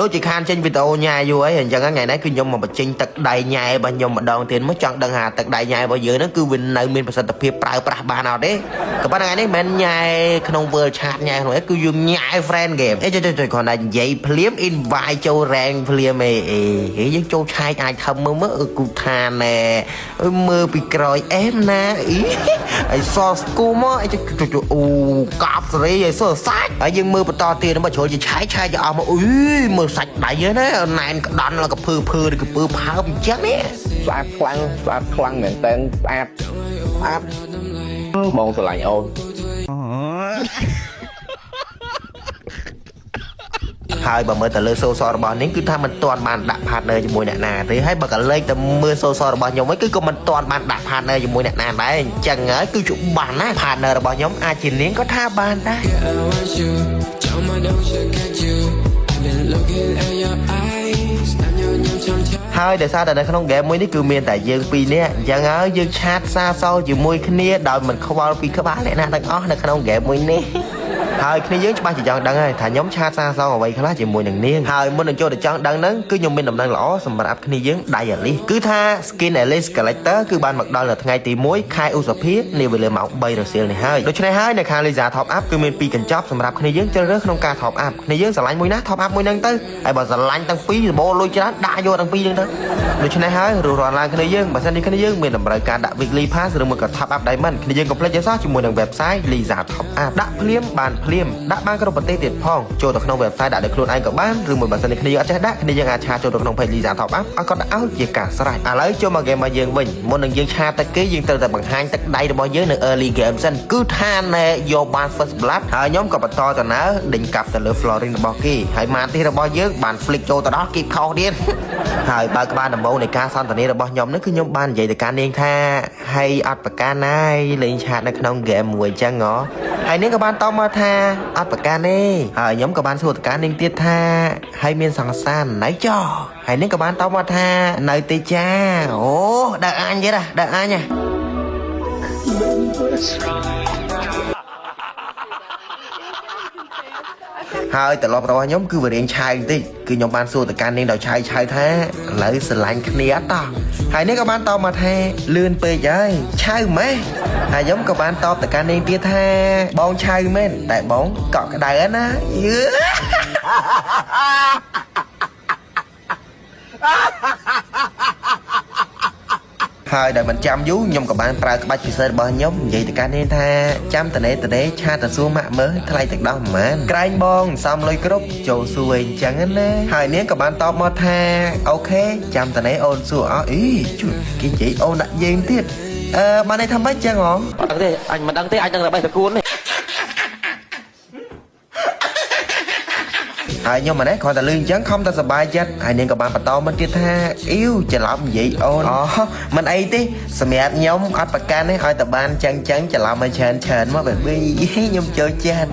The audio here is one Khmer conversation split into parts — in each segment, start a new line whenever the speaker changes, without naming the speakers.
ដូចជាខានចេញវីដេអូញ៉ែយូរអីអញ្ចឹងថ្ងៃនេះគឺខ្ញុំមកបញ្ចេញទឹកដៃញ៉ែរបស់ខ្ញុំម្ដងទៀតមកចង់ដឹងថាទឹកដៃញ៉ែរបស់យើងហ្នឹងគឺវានៅមានប្រសិទ្ធភាពប្រើប្រាស់បានអត់ទេក៏ប៉ុន្តែថ្ងៃនេះមិនមែនញ៉ែក្នុង World Chat ញ៉ែក្នុងអីគឺយើងញ៉ែ friend game អេចុចចុចគ្រាន់តែនិយាយភ្លាម invite ចូល rank ភ្លាមអេអេយើងចូលឆែកអាចថឹមមើលមើលគូឋានណែមើលពីក្រោយអែមណាអីអីសស្គូមកអីចុចអូកាប់សេរីអីសសាច់ហើយយើងមើលបន្តទៀតមកជ្រុលជាឆែកឆែកអស់មកអុយមើលសាច់ដៃណាណែនក្តាន់កពើភើឬកពើផើមអញ្ចឹងនេះ
ស្អាតខ្លាំងស្អាតខ្លាំងមែនតើស្អាតស្អាតបងស្រឡាញ់អូន
ហើយបើមើលទៅលើសូសរបស់នេះគឺថាមិនទាន់បានដាក់ partner ជាមួយអ្នកណាទេហើយបើក៏លេខទៅមើលសូសរបស់ខ្ញុំវិញគឺក៏មិនទាន់បានដាក់ partner ជាមួយអ្នកណាដែរអញ្ចឹងហើយគឺច្បាស់ណាស់ partner របស់ខ្ញុំអាចជានាងក៏ថាបានដែរ ហើយដោយសារតែនៅក្នុងហ្គេមមួយនេះគឺមានតែយើងពីរនាក់អញ្ចឹងហើយយើងឆាតសាសល់ជាមួយគ្នាដោយមិនខ្វល់ពីក្បាលអ្នកណាទាំងអស់នៅក្នុងហ្គេមមួយនេះហើយគ្នាយើងច្បាស់ជាចង់ដឹងហើយថាខ្ញុំឆាតសាសងអ្វីខ្លះជាមួយនឹងនាងហើយមុននឹងចូលទៅចង់ដឹងហ្នឹងគឺខ្ញុំមានដំណឹងល្អសម្រាប់គ្នាយើងដៃ Alice គឺថា Skin Alice Collector គឺបានមកដល់នៅថ្ងៃទី1ខែឧសភានាវេលាម៉ោង3រសៀលនេះហើយដូច្នេះហើយនៅខាង Lisa Top Up គឺមាន2កញ្ចប់សម្រាប់គ្នាយើងជ្រើសរើសក្នុងការ Top Up គ្នាយើងស្រឡាញ់មួយណា Top Up មួយហ្នឹងទៅហើយបើស្រឡាញ់ទាំងពីរសម្បូរលុយច្រើនដាក់យកទាំងពីរហ្នឹងទៅដូច្នេះហើយរួសរាន់ឡើងគ្នាយើងបើសិនជាគ្នាយើងមានតម្រូវការដាក់ Weekly Pass ឬមួយក៏ Top Up Diamond គ្នាយើងកុំភ្លេចឲ្យសោះជាមួយនឹង website Lisa Top Up ដាក់ភ្លាមបានភ្លាមដាក់បានគ្រប់ប្រទេសទៀតផងចូលទៅក្នុង website ដាក់ដោយខ្លួនឯងក៏បានឬមួយបើសិនជាគ្នាយើងអត់ចេះដាក់គ្នាយើងអាចឆាតចូលទៅក្នុង page Lisa Top Up ឲ្យគាត់ដាក់ឲ្យជាការស្រេចឥឡូវចូលមក game របស់យើងវិញមុននឹងយើងឆាតទៅគេយើងត្រូវតែបង្ហាញទឹកដៃរបស់យើងនៅ early game សិនគឺថាណែយកបាន first blood ហើយខ្ញុំក៏បន្តទៅណើដេញកាប់ទៅលើ flooring របស់គេហើយម៉ាទីរបស់យើងបាន flick ចូលទៅដល់គេខុសទៀតហើយបើក្បាលដំបូងនៃការសន្ទនារបស់ខ្ញុំនេះគឺខ្ញុំបាននិយាយទៅកាន់នាងថាហើយអត់ប្រកាន់ណាយលេងឆាតនៅក្នុង game មួយអញ្ចឹងហ៎ហើយនាងក៏បានតបមកថាអត់ប្រកាន់ទេហើយខ្ញុំក៏បានសួរទៅកាន់នាងទៀតថាហើយមានសង្សារណៃចោហើយនាងក៏បានតបមកថានៅទេចាអូដើរអញទៀតដើរអញហើយត្រឡប់របស់ខ្ញុំគឺវារៀងឆាយបន្តិចគឺខ្ញុំបានសួរទៅកាន់នាងដោយឆាយឆាយថាឥឡូវស្រឡាញ់គ្នាអត់តោះហើយនាងក៏បានតបមកថាលឿនពេកហើយឆៅម៉េះហើយខ្ញុំក៏បានតបទៅកាន់នាងទៀតថាបងឆៅមែនតែបងកក់ក្ដៅណាយឺហើយដែលមិនចាំយូរខ្ញុំក៏បានប្រើក្បាច់ពិសេសរបស់ខ្ញុំនិយាយទៅកាន់នាងថាចាំតនេតនេឆាតទៅសួរម៉ាក់មើលថ្លៃទឹកដោះប៉ុន្មានក្រែងបងសំលុយគ្រប់ចូលសួរអញ្ចឹងណាហើយនាងក៏បានតបមកថាអូខេចាំតនេអូនសួរអស់អីជួយគេនិយាយអូនដាក់យើងទៀតអឺបានន័យថាម៉េចចឹងហ៎
អត់ដឹងទេអញមិនដឹងទេអញដឹងតែបេះតកួននេះ
ហើយខ្ញុំម្នេះគ្រាន់តែលឺអញ្ចឹងខំតែសប្បាយចិត្តហើយនាងក៏បានបន្តមកទៀតថាអ៊ីវច្រឡំនិយាយអូនអូមិនអីទេសម្រាប់ខ្ញុំអត់ប្រកាន់ទេឲ្យតែបានចឹងចឹងច្រឡំឲ្យច្រើនច្រើនមកបែបខ្ញុំចូលចិត្ត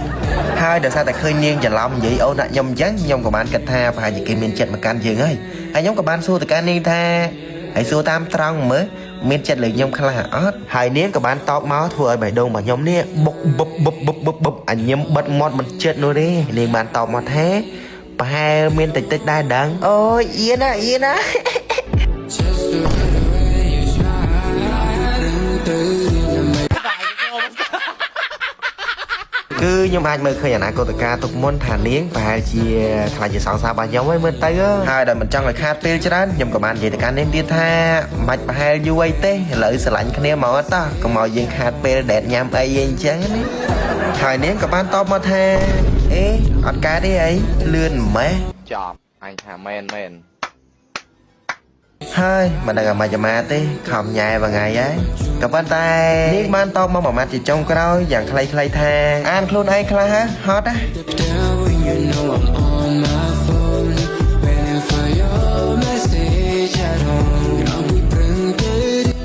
ហើយដោយសារតែឃើញនាងច្រឡំនិយាយអូនដាក់ខ្ញុំអញ្ចឹងខ្ញុំក៏បានគិតថាប្រហែលជាគេមានចិត្តមកកាន់យើងហើយហើយខ្ញុំក៏បានសួរទៅកាន់នាងថាហើយសួរតាមត្រង់មើលមានចិត្តលើខ្ញុំខ្លះអត់ហើយនាងក៏បានតបមកធ្វើឲ្យបេះដូងរបស់ខ្ញុំនេះបុកបុបបុបបុបបុបបុបអញញឹមបិទមាត់មិនចិត្តនោះទេនាងបានតបមកថាប្រហែលមានតិចតិចដែរដឹងអូយអៀនណាអៀនណាគឺខ្ញុំអាចមើលឃើញអនាគតកាលទុកមុនថានាងប្រហែលជាខ្លាចជាសង្សាររបស់ខ្ញុំហើយមើលទៅហើយដែលមិនចង់ឲ្យខាតពេលច្រើនខ្ញុំក៏បាននិយាយទៅកាន់នាងទៀតថាមិនប្រហែលយូរអីទេឥឡូវស្រឡាញ់គ្នាមកតោះកុំឲ្យយើងខាតពេលដេតញ៉ាំអីអញ្ចឹងណាហើយនាងក៏បានតបមកថាអេអត់កើតទេអីលឿនម៉េះ
ចប់អញថាមែនមែន
ហើយមិនដឹងអាម៉េចអាម៉ាទេខំញ៉ែមួយថ្ងៃហើយក៏ប៉ុន្តែនាងបានតបមកមួយម៉ាត់ជាចុងក្រោយយ៉ាងខ្លីៗថាអានខ្លួនឯងខ្លះហត់ណា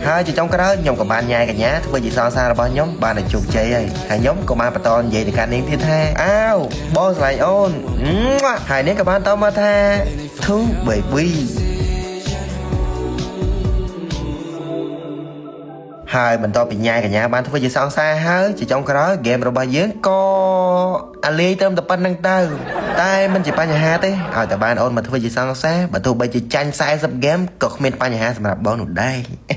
ហើយជាចុងក្រោយខ្ញុំក៏បានញ៉ែកញ្ញាធ្វើជាសង្សាររបស់ខ្ញុំបានតែជោគជ័យហើយហើយខ្ញុំក៏បានបន្តនិយាយទៅកាន់នាងទៀតថាអើបងស្រឡាញ់អូនហើយនាងក៏បានតបមកថា Two baby ហើយបន្ទាប់ពីញ៉ាកញ្ញាបានធ្វើជាសង្សារហើយជាចុងក្រោយហ្គេមរបស់យើងក៏អាលាយត្រឹមតែប៉ុណ្្នឹងទៅតែមិនជាបញ្ហាទេឲ្យតែបានអូនមកធ្វើជាសង្សារបើទោះបីជាចាញ់40ហ្គេមក៏គ្មានបញ្ហាសម្រាប់បងនោះដែរ។